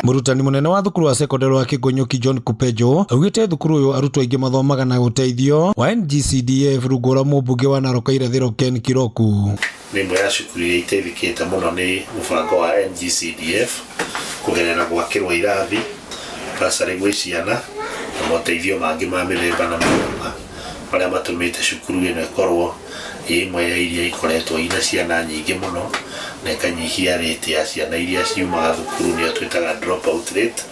Mũrutani mũnene wa thukuru wa sekondari wa Kĩngũnyũki John Kupejo augĩte thukuru ũyũ arutwo aingĩ mathomaga na ũteithio wa NGCDF rungu rwa mũmbunge wa Narok Irathĩro Ken Kiroku. Nĩ ĩmwe ya cukuru iria iteithĩkĩte mũno nĩ mũbango wa NGCDF kũgerera gwakĩrwo irathi, bursary gwĩ ciana na moteithio mangĩ ma mĩthemba na mĩthemba marĩa matũmĩte cukuru ĩno ĩkorwo ĩ ĩmwe ya iria ikoretwo ina ciana nyingĩ mũno na ĩkanyihia rate ya ciana iria ciumaga thukuru, nĩyo twĩtaga drop out rate.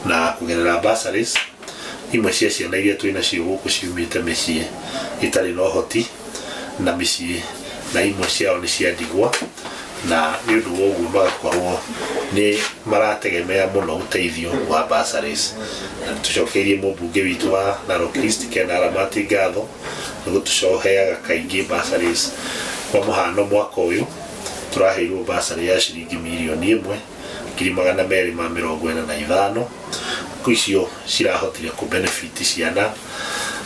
Na kũgerera bursaries, imwe cia ciana iria twĩ nacio gũkũ ciumĩte mĩciĩ ĩtarĩ na ũhoti na mĩciĩ na imwe ciao nĩ cia ndigwa, na nĩ ũndũ wa ũguo magakorwo nĩ marategemea mũno ũteithio wa bursaries. Na tũcokeirie mũmbunge witũ wa Narok East Ken Aramati ngatho nĩ gũtũcoheaga kaingĩ bursaries. Kwa mũhano, mwaka ũyũ tũraheirwo bursary ya ciringi 1,245,000. Icio cirahotire kũ benefit ciana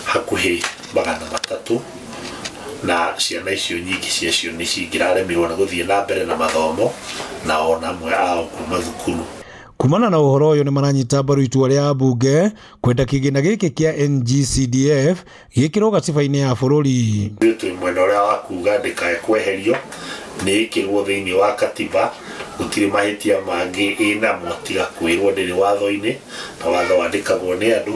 hakuhĩ 300, na ciana icio nyingĩ ciacio nĩ cingĩraremirwo nĩ gũthiĩ na mbere na mathomo na ona amwe ao kuma thukuru. Kumana na ũhoro ũyũ, nĩ maranyita mbaru itua rĩa ambunge kwenda kĩgĩna gĩkĩ kĩa NGCDF gĩkĩrwo gatiba-inĩ ya bũrũri. Ithuĩ twĩ mwena ũrĩa wa kuga ndĩkae kweherio, nĩ ĩkĩrwo thĩinĩ wa katiba. Gũtirĩ mahĩtia mangĩ ĩnamo tiga kwĩrwo ndĩrĩ watho-inĩ, na watho wandĩkagwo nĩ andũ.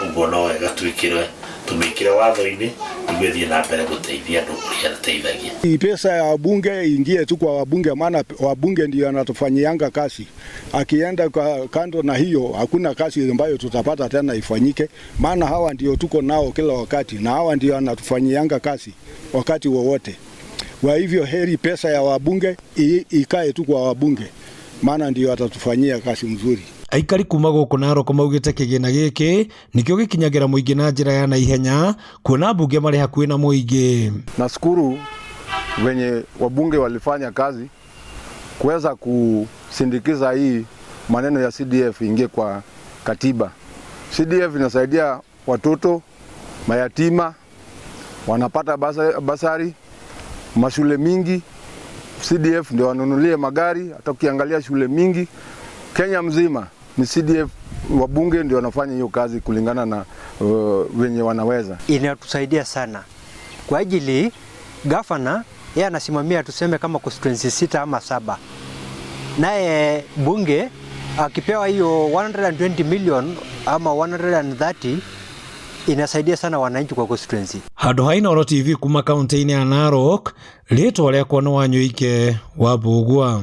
Ũguo no wega twĩkĩre tũmĩkĩre watho-inĩ nĩguo ĩthiĩ na mbere gũteithia andũ ũrĩa ĩteithagia. Pesa ya wabunge ingie tu kwa wabunge, maana wabunge ndio anatufanyianga kazi. Akienda kwa kando na hiyo, hakuna kazi ambayo tutapata tena ifanyike, maana hawa ndio tuko nao kila wakati na hawa ndio anatufanyianga kazi wakati wowote. Kwa hivyo heri pesa ya wabunge ikae tu kwa wabunge, maana ndio atatufanyia kazi mzuri. Aikari kuma gũkũ Narok maugĩte kĩgĩna gĩkĩ nĩkĩo gĩkinyagĩra mũingĩ na njĩra ya naihenya, kuona ambunge marĩ hakuhĩ na mũingĩ. Nashukuru wenye wabunge walifanya kazi kuweza kusindikiza hii maneno ya CDF ingie kwa katiba. CDF inasaidia watoto mayatima wanapata bursary, mashule mingi CDF ndio wanunulie magari. Hata ukiangalia shule mingi Kenya mzima ni CDF, wabunge ndio wanafanya hiyo kazi kulingana na wenye wanaweza. Inatusaidia sana kwa ajili gavana yeye anasimamia tuseme kama constituency sita ama saba, naye bunge akipewa hiyo 120 million ama 130 inasaidia sana wananchi kwa constituency. Handũ ha Inooro TV kuma kaunti-inĩ ya Narok, rĩtwa rĩakwa nĩ Wanyũike wa Mbũgua.